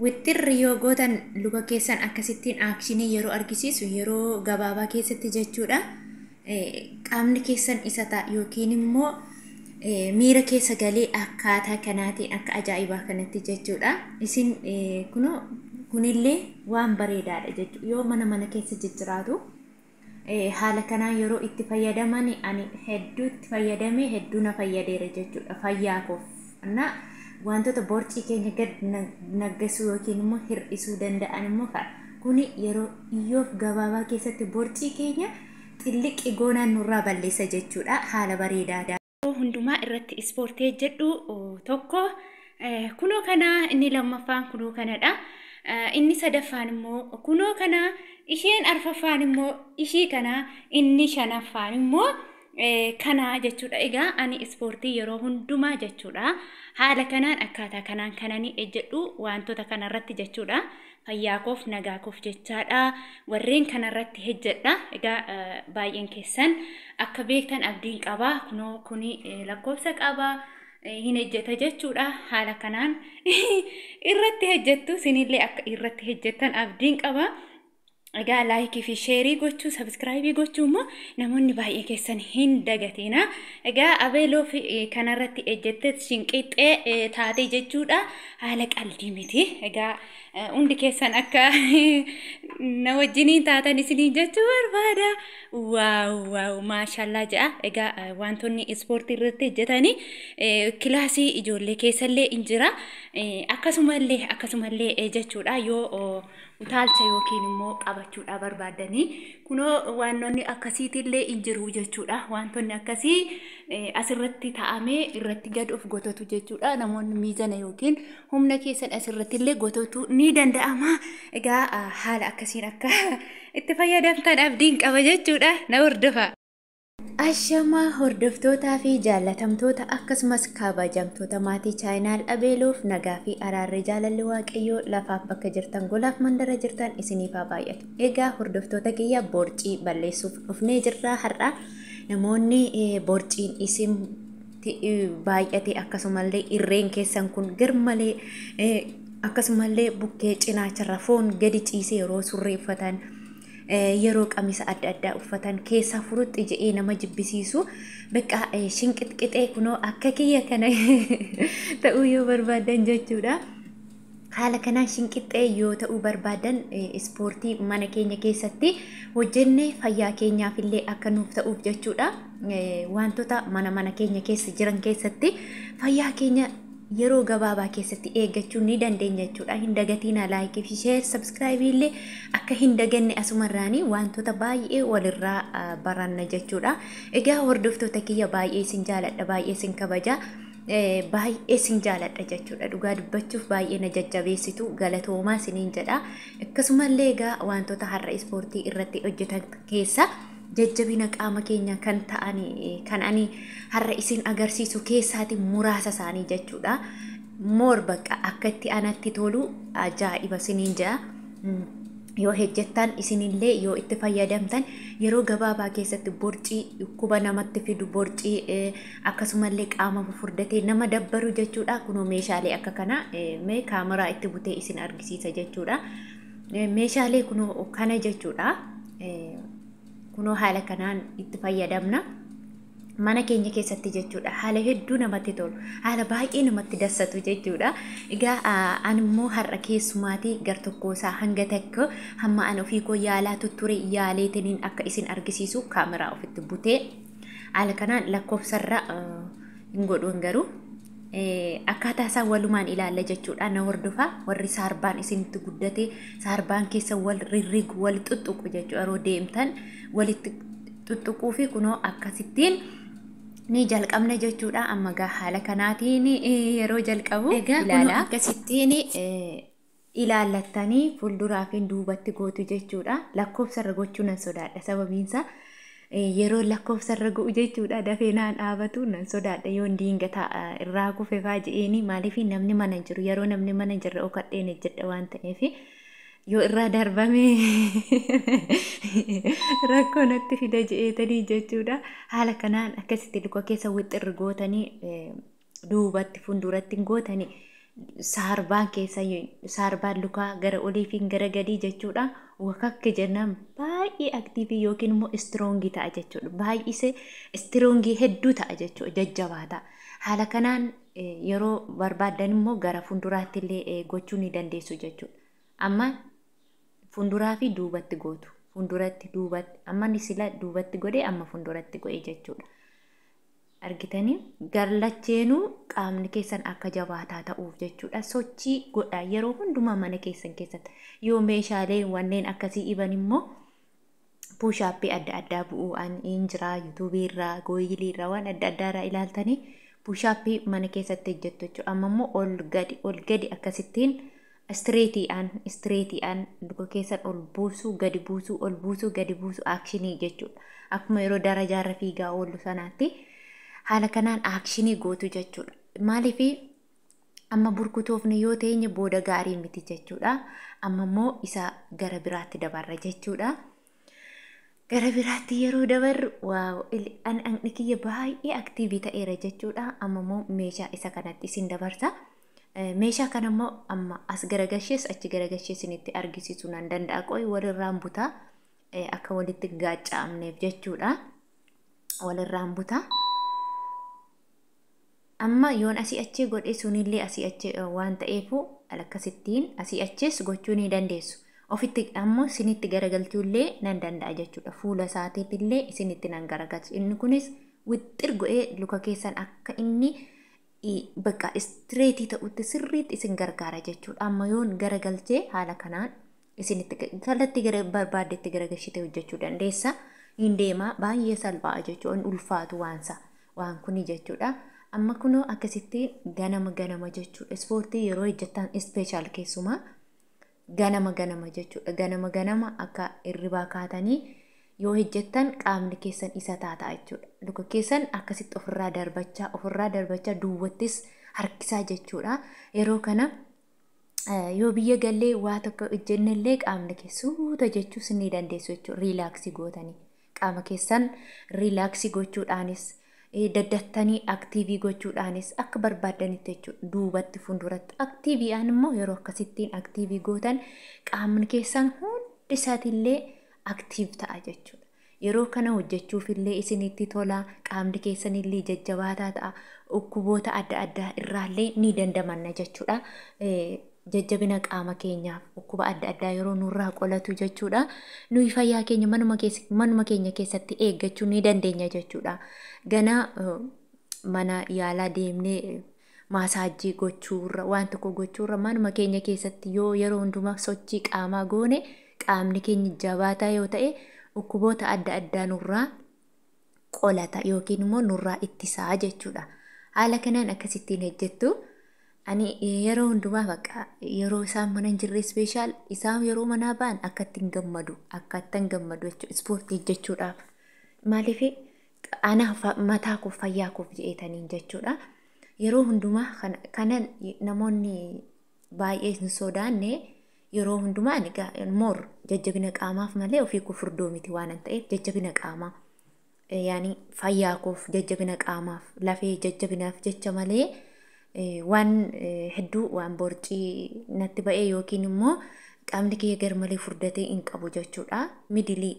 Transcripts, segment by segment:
Wixxirri yoo gootan luka keessan akkasittiin aakshinii yeroo argisiisu yeroo gabaabaa keessatti jechuudha. Qaamni keessan isa ta'a yookiin immoo miira keessa galee akkaataa kanaatiin akka ajaa'ibaa kanatti jechuudha. Isin kunoo kunillee waan bareedaadha jechuudha. Yoo mana mana keessa jijjiraatu haala kanaan yeroo itti fayyadaman ani hedduu itti fayyadamee hedduu na fayyadeera jechuudha fayyaa koof. Na wantoota borcii keenya gad naggasuu yookiin immoo hir'isuu danda'an immoo ka'a. Kuni yeroo iyyoof gabaabaa keessatti borcii keenya xilliqqi goonaan nurraa balleessa jechuudha haala bareedaadha. Hundumaa irratti ispoortii hojjedhu tokko kunoo kana, inni lammaffaan kunoo kanadha. Inni sadaffaan immoo kunoo kana, isheen arfaffaan immoo ishii kana, inni shanaffaan immoo kana jechuudha. Egaa ani ispoortii yeroo hundumaa jechuudha. Haala kanaan akkaataa kanaan kananii ejjedhu wantoota kanarratti jechuudha. Fayyaa koof nagaa koof jechaadha. Warreen kanarratti hojjedha. Egaa baay'een keessan akka beektan abdiin qaba. Kunoo kuni lakkoofsa qaba. Hin hojjeta jechuudha. Haala kanaan irratti hojjettu isinillee akka irratti hojjettan abdiin qaba. Egaa laayikii fi sheerii gochuu, sabiskiraayibii gochuu immoo namoonni baay'ee keessan hin dagatina. Egaa abeeloo fi kanarratti ejjettee shinqixxee taate jechuudha. Haala qaldii miti. Egaa hundi keessan akka na wajjiniin taatan isiniin jechuu barbaada. Waaw waaw maashallaa jedha. Egaa wantoonni ispoortii irratti hojjetanii kilaasii ijoollee keessallee hin jira. Akkasumallee jechuudha yoo utaalcha yookiin immoo qabachuudha barbaadanii kunoo wantoonni akkasiitillee hin jiru jechuudha. Wantoonni akkasii asirratti taa'amee irratti gad of gotatu jechuudha. Namoonni miizana yookiin humna keessan asirratti illee gotatu ni danda'ama. Egaa haala akkasiin akka itti fayyadamtan abdiin qaba jechuudha. Na hordofa. Ashamaa hordoftootaa fi jaallatamtoota akkasumas kabajamtoota maatii chaayinaal Abeeloof nagaa fi araarri jaalalli Waaqayyoo lafaaf bakka jirtan golaaf mandara jirtan isiniif haa baay'atu. Egaa hordoftoota kiyya borcii balleessuuf dhufnee jirra har'a. Namoonni borciin isin baay'ate akkasumallee irreen keessan kun garmalee akkasumallee bukkee cinaacharra foon gadi ciisee yeroo surree uffatan yeroo qamisa adda addaa uffatan keessaa furuxxi jedhee nama jibbisiisu bakka shinqixqixee kunoo akka kiyya kana ta'uu yoo barbaadan jechuudha. Haala kanaan shinqixxee yoo ta'uu barbaadan ispoortii mana keenya keessatti hojjennee fayyaa keenyaaf illee akka nuuf ta'uuf jechuudha. Wantoota mana mana keenya keessa jiran keessatti fayyaa keenya yeroo gabaabaa keessatti eeggachuu ni dandeenya jechuudha. Hin dagatiin laayikii fi sheer sabskiraayibii illee akka hin daganne asumarraanii wantoota baay'ee walirraa baranna jechuudha. Egaa hordoftoota kiyya baay'ee isin jaaladha, baay'ee isin kabaja. Baay'ee isin jaaladha jechuudha. Dhugaa dubbachuuf baay'ee na jajjabeessitu galatoomaa isiniin jedha. Akkasumallee egaa wantoota har'a ispoortii irratti hojjetan keessa jajjabina qaama keenya kan ta'an kan ani har'a isin agarsiisu keessaati muraasa isaanii jechuudha. Moor bakka akka itti anatti tolu ajaa'iba isiniin jedha. Yoo hojjettan isinillee yoo itti fayyadamtan yeroo gabaabaa keessatti borcii dhukkuba namatti fidu borcii akkasumallee qaama fufurdatee nama dabbaru jechuudha. Kunoo meeshaalee akka kana mee kaameraa itti butee isin argisiisa jechuudha. Meeshaalee kunoo kana jechuudha. Kunoo haala kanaan itti fayyadamna. Mana keenya keessatti jechuudha. Haala hedduu namatti tolu. Haala baay'ee namatti dassatu jechuudha. Egaa ani immoo har'a keessumaatii gar tokko isaa hanga takka hamma ani ofii koo yaalaa tutture yaaleetiniin akka isin argisiisu kaameraa ofitti butee haala kanaan lakkoofsarra hin godhuun garuu akkaataa isaa walumaan ilaalla jechuudha. Na hordofaa warri saarbaan isinitti guddate saarbaan keessa wal rirrigu wal xuxuqu jechuudha. Yeroo deemtan walitti xuxuquu fi kunoo akkasittiin ni jalqabna jechuudha. Amma gaa haala kanaatiin yeroo jalqabu ilaala. Akkasittiin ilaallattanii fuulduraa fi duubatti gootu jechuudha. Lakkoofsarra gochuu nan sodaadha. Sababiinsa yeroo lakkoofsarra go'u jechuudha dafee naan dhaabatu nan sodaadha. Yoo diingata irraa kufe faa je'eeni maaliif namni mana jiru yeroo namni mana jirre okadheen hojjedha waan ta'eef yoo irraa darbame rakkoo natti fida je'eetanii jechuudha. Haala kanaan akkasitti luka keessa wixxirri gootanii duubatti fuulduratti gootanii Saarbaan keessa saarbaan lukaa gara olii fi gara gadii jechuudha. Wakakka jennaan baay'ee active yookiin immoo strong ta'a jechuudha. Baay'isee strong hedduu ta'a jechuudha. Jajjabaata. Haala kanaan yeroo barbaaddan immoo gara fuulduraatti illee gochuu ni dandeessu jechuudha. Amma fuulduraa fi duubatti gootu. Fuulduratti, duubatti. Amma inni sila duubatti godhee amma fuulduratti godhe jechuudha. Argitanii, garlacheenuu qaamni keessan akka jabaataa ta'uuf jechuudha. Sochii godha yeroo hundumaa mana keessan keessatti. Yoo meeshaalee wanneen akkasii dhiban immoo push-up adda addaa bu'uu hin jira, YouTube irraa, Google irraa, waan adda addaa irraa ilaaltanii push-up mana keessatti hojjettu jechuudha. Amma immoo ol gadi, ol gadi, akkasittiin straightiidhaan, straightiidhaan luka keessan ol buusuu, gadi buusuu, ol buusuu, gadi buusuu, action jechuudha. Akkuma yeroo darajaarra fiigaa oollu sanaatti haala kanaan action gootu jechuudha. Maaliif amma burkutoofne yoo teenye booda gaarii miti jechuudha. Amma immoo isa gara biraatti dabarra jechuudha. Gara biraatti yeroo dabarru, wow, dhaqni kiyya baay'ee active ta'eera jechuudha. Amma immoo meeshaa isa kanatti isin dabarsa. Meeshaa kana immoo amma as garagalchees achi garagalchee isinitti argisiisuu nan danda'a. Qo'i walirraan butaa, akka walitti gaaca'amneef jechuudha. Walirraan butaa. Amma yoon asii achi godhe sunillee asii achi waan ta'eefu akkasittiin asii achis gochuu ni dandeessu. Ofitti ammoo isinitti garagalchuullee nan danda'a jechuudha. Fuula isaatiitillee isinitti nan garagalcha. Inni kunis wixxir godhee luka keessan akka inni bakka straight ta'utti sirriitti isin gargaara jechuudha. Amma yoon garagalchee haala kanaan isinitti kallattii gara barbaaddetti garagalchitee hojjechuu dandeessa. Hin deemaa, baay'ee salphaa jechuudha. Hin ulfaatu waansa waan kuni jechuudha. Amma kunoo akkasitti ganama ganama jechuudha. Ispoortii yeroo hojjetan special keessumaa ganama ganama jechuudha. Ganama ganama akka hirribaa kaatanii yoo hojjettan qaamni keessan isa taataa jechuudha. Luka keessan akkasitti ofirraa darbachaa, ofirraa darbachaa, duwwattis harkisaa jechuudha. Yeroo kana yoo biyya gallee waa tokko hojjennellee qaamni suuta jechuus ni dandeessu jechuudha. Relax gootanii qaama keessan relax gochuudhaanis, daddattanii active gochuudhaanis akka barbaaddanitti jechuudha. Duubatti, fuulduratti activeiidhaan immoo yeroo akkasittiin active gootan qaamni keessan hundi isaatiillee active ta'a jechuudha. Yeroo kana hojjechuufillee isinitti tola, qaamni keessanillee jajjabaataa ta'a, dhukkuboota adda addaa irraallee ni dandamanna jechuudha. Jajjabina qaama keenyaaf dhukkuba adda addaa yeroo nurraa qolatu jechuudha. Nuyi fayyaa keenya manuma keenya keessatti eeggachuu ni dandeenya jechuudha. Gana mana yaalaa deemnee massage gochuurra, waan tokko gochuurra, manuma keenya keessatti yoo yeroo hundumaa sochii qaamaa goone, qaamni keenya jabaataa yoo ta'e, dhukkuboota adda addaa nurraa qolata yookiin immoo nurraa ittisaa jechuudha. Haala kanaan akkasittiin hojjettu. Ani yeroo hundumaa bakka yeroo isaan mana hin jirre, special isaan yeroo manaa ba'an, akka ittiin gammadu, akka ittiin gammadu jechuudha ispoortii hojjechuudhaaf. Maaliif? Ana mataa koof, fayyaa koof jedheetaniin jechuudha. Yeroo hundumaa kana namoonni baay'ee hin sodaanne. Yeroo hundumaa more jajjabina qaamaaf malee ofii koo furdoo miti waan ta'eef, jajjabina qaamaa yaani fayyaa koof, jajjabina qaamaaf, lafee jajjabinaaf jecha malee waan hedduu waan borcii natti ba'ee yookiin immoo qaamni kiyya garmalee furdatee hin qabu jechuudha. Middle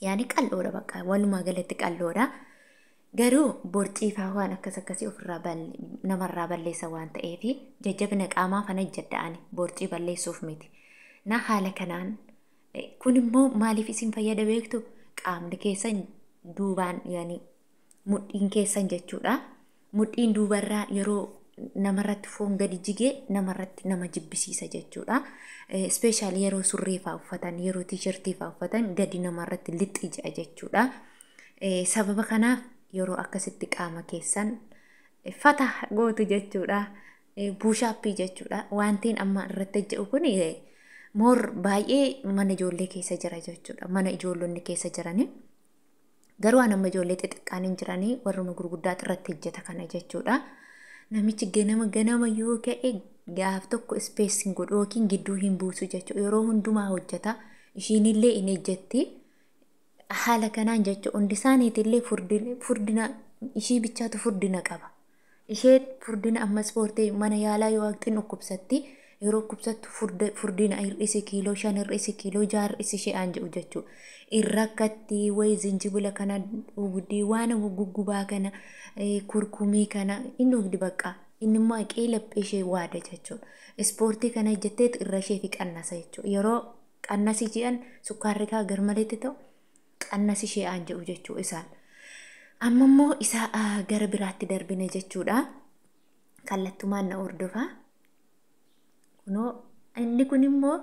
yaani qal'oodha, bakka walumaa galatti qal'oodha. Garuu borcii fa'aa waan akkas akkasii ofirraa namarraa balleessa waan ta'eef jajjabina qaamaa fana hojjedha, borcii balleessuuf miti. Na haala kanaan kun immoo maaliif isin fayyada beektu? Qaamni keessan duubaan, yaani mudhiin keessan jechuudha. Mudhiin duubarraa yeroo namarratti foon gadi jigee namarratti nama jibbisiisa jechuudha. Special yeroo surree fa'aa uffatan, yeroo T-shirt fa'aa uffatan gadi namarratti lixxi jedha jechuudha. Sababa kanaaf yeroo akkasitti qaama keessan fata gootu jechuudha. Push-up jechuudha. Wantiin amma irratti hojjetu kun more baay'ee mana ijoollee keessa jira jechuudha. Mana ijoollonni keessa jirani. Garuu waan amma ijoollee xixiqqaan hin jiranii, warruma gurguddaatu irratti hojjeta kana jechuudha. Namichi ganama ganama yoo ka'e gaaf tokko space hin godhu yookiin gidduu hin buusu jechuudha. Yeroo hundumaa hojjeta. Ishiinillee hin hojjetti. Haala kanaan jechuudha. Hundi isaaniitillee furdina, ishii bichaatu furdina qaba. Ishee furdina amma ispoortii mana yaalaa yoo haqxin dhukkubsatti, yeroo dhukkubsattu furdina hir'isi, kiiloo 5 hir'isi, kiiloo 6 hir'isi ishee aan jedhu jechuudha. Irra akkatti wayi zinjibila kana dhugdii, waan guggubaa kana, kurkumii kana inni dhugdi bakka. Inni immoo haqee laphee ishee waada jechuudha. Ispoortii kana hojjetteet irra ishee fi qannasa jechuudha. Yeroo qannasi jedhan sukkaarri kaa garmaleetti ta'u qannasi ishee aan jedhu jechuudha isaan. Amma immoo isa gara biraatti darbine jechuudha. Kallattumaan na hordofaa. Kunoo inni kun immoo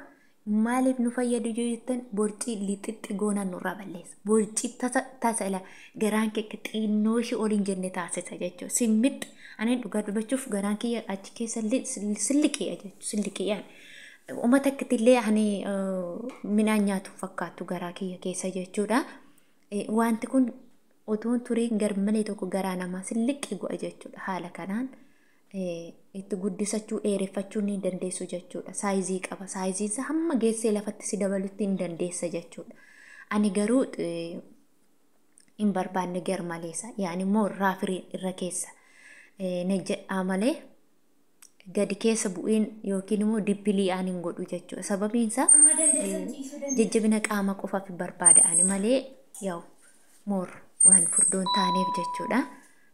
maaliif nu fayyadu yoo jettan, borcii lixixxi goonaan nurraa balleessa. Borcii tasa tasa ila garaan kee akka xinnoo ishee ol hin jenne taasisa jechuudha. Simmixxi ani dhugaa dubbachuuf garaan kiyya achi keessa silliqiidha jechuudha. Silliqiidhaan. Uummata akkatti illee ani midhaan nyaatu fakkaattu garaa kiyya keessa jechuudha. Wanti kun otuun turiin garmalee tokko garaa namaa silliqi godha jechuudha. Haala kanaan itti guddisachuu dheereffachuu ni dandeessu jechuudha. Saayizii qaba. Saayiziin isaa hamma geessee lafatti si dabalutti hin dandeessa jechuudha. Ani garuu hin barbaanne garmaleessa. Yaani immoo irraa firii irra keessa na jedhaa malee gadi keessa bu'iin yookiin immoo dippilii aan hin godhu jechuudha. Sababiin isaa jajjabina qaama qofaaf barbaada ani malee yaa'u moor waan furdoon taaneef jechuudha.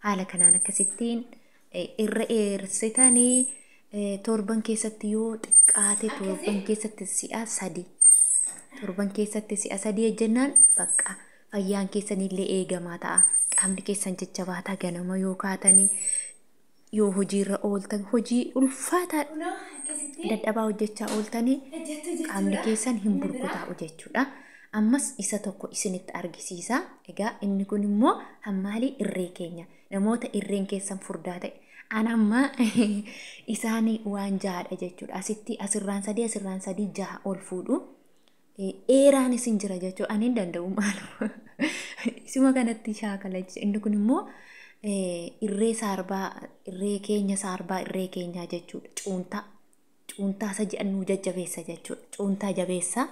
Haala kanaan akkasittiin irra eersitanii torban keessatti yoo xiqqaate torban keessatti si'a 3, torban keessatti si'a 3 jennaan bakka fayyaan keessanillee eegamaa ta'a. Qaamni keessan jajjabaataa ganama yoo kaatanii yoo hojiirra ooltan, hojii ulfaataa dadhabaa hojjechaa ooltanii qaamni keessan hin burkutaa'u jechuudha. Ammas isa tokko isinitti argisiisa. Egaa inni kun immoo hammaalii irree keenya, namoota irreen keessan furdaa ta'e. An amma isaanii waan ja'adha jechuudha. Asitti asirraan 3, asirraan 3, 6 ol fuudhu. Dheeraan isin jira jechuudha. Ani hin danda'u maaluma. Isuma kanatti shaakala jechuudha. Inni kun immoo irree saarbaa, irree keenya saarbaa irree keenyaa jechuudha. Cuuntaa. Cuuntaa isa jedhan nuu jajjabeessa jechuudha. Cuuntaa jabeessa.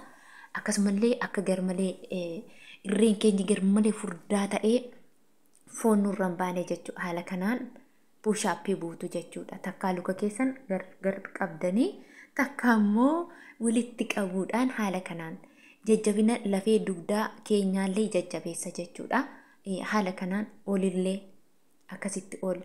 Akkasumallee akka garmalee irreen keenya garmalee furdaa ta'ee foon nurra hin baane jechuudha. Haala kanaan push-upii buutu jechuudha. Takkaa luka keessan gar qabdanii, takka immoo walitti qabuudhaan haala kanaan jajjabina lafee dugdaa keenyaallee jajjabeessa jechuudha. Haala kanaan olillee akkasitti ol.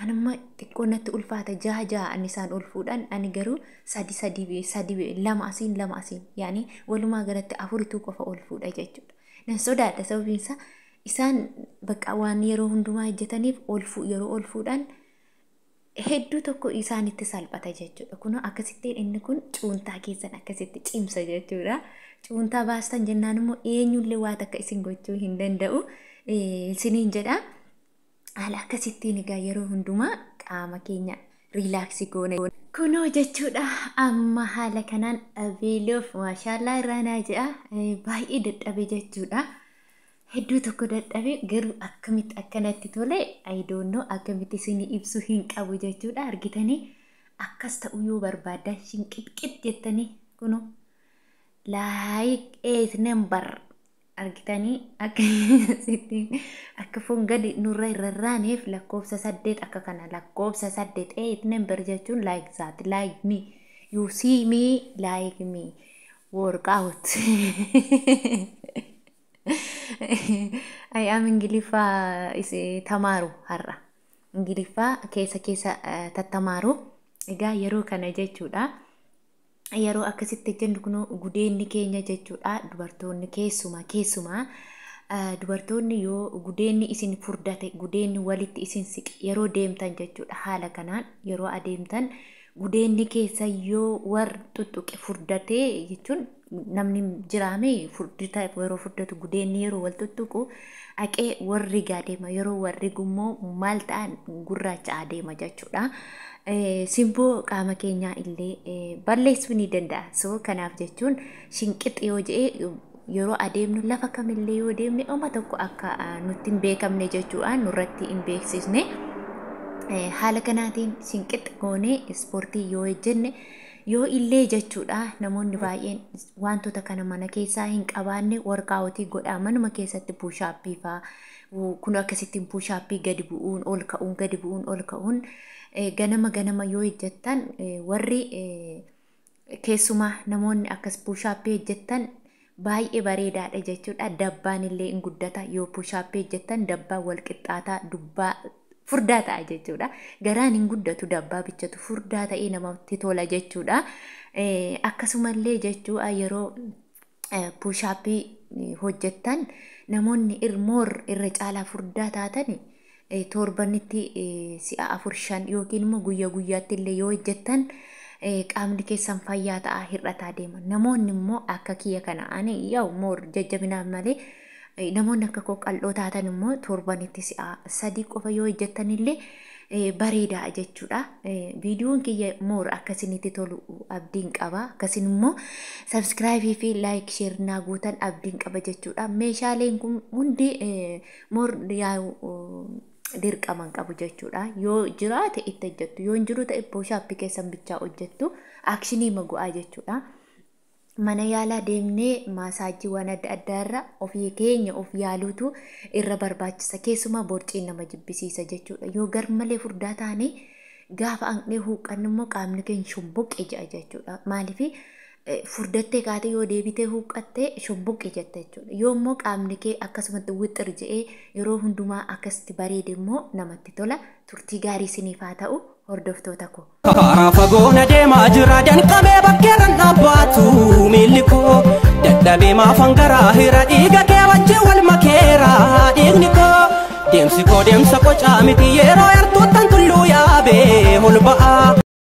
Anamma xiqqoo natti ulfaata, 6 6 ani isaan ol fuudhan, ani garuu 3 3 3, 2 asiin 2 asiin, yaani walumaa galatti afuritu qofa ol fuudha jechuudha. Nan sodaadha, sababiin isaa isaan bakka waan yeroo hundumaa hojjetaniif ol yeroo ol fuudhan hedduu tokko isaanitti salphata jechuudha. Kun akkasittiin inni kun cuuntaa keessan akkasitti cimsa jechuudha. Cuuntaa baastan jennaan immoo eenyullee waa takka isin gochuu hin danda'u isiniin jedha. Haala akkasittiin egaa yeroo hundumaa qaama keenya relax goona. Kunoo jechuudha, amma haala kanaan dhabeeloof maashaallaa irraa naa jedha, baay'ee dadhabe jechuudha. Hedduu tokko dadhabe, garuu akkamitti akkanatti tole ayidoonnoo akkamitti isinii ibsuu hin qabu jechuudha. Argitanii akkas ta'uu yoo barbaaddan shinqixqix jettanii kunoo like 8 number argitanii akka akka foon gadi nurra hin rarraaneef lakkoofsa 8 akka kana, lakkoofsa 8, 8 number jechuun like that, like me, you see me, like me work out. I am Ingiliffaa tamaaru, har'a Ingiliffaa keessa keessa tattamaaru. Egaa yeroo kana jechuudha. Yeroo akkasitti jennu kun gudeenni keenya jechuudha, dubartoonni keessumaa keessumaa dubartoonni yoo gudeenni isin furdate, gudeenni walitti isin siqe yeroo deemtan jechuudha, haala kanaan yeroo adeemtan gudeenni keessa yoo war tuttuqe furdatee jechuun namni jiraame furdita, yeroo furdatu gudeenni yeroo wal tuttuqu haqee warri adeema, yeroo warri gummoo maal ta'an gurraacha adeema jechuudha. Simboo qaama keenyaa illee balleessuu ni danda'a. So kanaaf jechuun shinqixi yoo jedhee yeroo adeemnu lafa kamillee yoo deemne oma tokko akka nutti hin beekamne jechuudha, nurratti hin beeksisne. Haala kanaatiin shinqixi goonee ispoortii yoo hojjenne Yoo illee jechuudha namoonni baay'een wantoota kana mana keessaa hin qabaanne workaawutii godhaa manuma keessatti puushaappii fa'aa kun akkasittiin puushaappii gadi bu'uun ol ka'uun gadi bu'uun ol ka'uun ganama ganama yoo hojjettan warri keessumaa namoonni akkas puushaappii hojjettan baay'ee bareedaadha jechuudha. Dabbaan illee hin guddata yoo puushaappii hojjettan dabbaan wal qixxaataa dubbaa furdaa ta'a jechuudha. Garaan hin guddatu dabbaa bichatu furdaa ta'ee namatti tola jechuudha. Akkasumallee jechuudha yeroo puushaappii hojjettan namoonni irmoor irra caalaa furdaa taatan torbanitti si'a 4 5 yookiin immoo guyyaa guyyaatti illee yoo hojjettan qaamni keessan fayyaa ta'a hir'ataa deema. Namoonni immoo akka kiyya kana ani yaa'u moor jajjabinaaf malee namoonni akka koo qal'oo taatan immoo torbanitti si'a 3 qofa yoo hojjettan illee bareedaa jechuudha. Viidiyoon kiyya moor akkasinitti tolu abdiin qaba. Akkasin immoo sabskraayibii fi laayik sheer naa gootan abdiin qaba jechuudha. Meeshaaleen kun hundi moor yaa'u dirqaman qabu jechuudha. Yoo jiraate itti hojjettu, yoo hin jiru ta'e puushaappii keessan bichaa hojjettu, aakshinii magu'aa jechuudha. Mana yaalaa deemnee maasaajiiwwan adda addaa irra ofii keenya of yaaluutu irra barbaachisa. Keessumaa borciin nama jibbisiisa jechuudha. Yoo garmalee furdaa taane gaafa hanqnee huuqqannu immoo qaamni keenya shomboqqe jedha jechuudha. Maaliif furdattee kaatee yoo deebitee huuqqattee shomboqqe jetta jechuudha. Yoo immoo qaamni kee akkasumatti wixxir jedhee yeroo hundumaa akkasitti bareede immoo namatti tola. Turtii gaarii isiniif haa ta'u hordoftoota koo. Karaa fagoo na deemaa jira danqamee bakkeerran dhaabbaatu miilli koo dadhabee maafan garaa hira dhiiga kee wajjin wal makeera dhiigni koo deemsi koo deemsa qocaa miti yeroo yartuuttan tulluu yaabee ol ba'aa.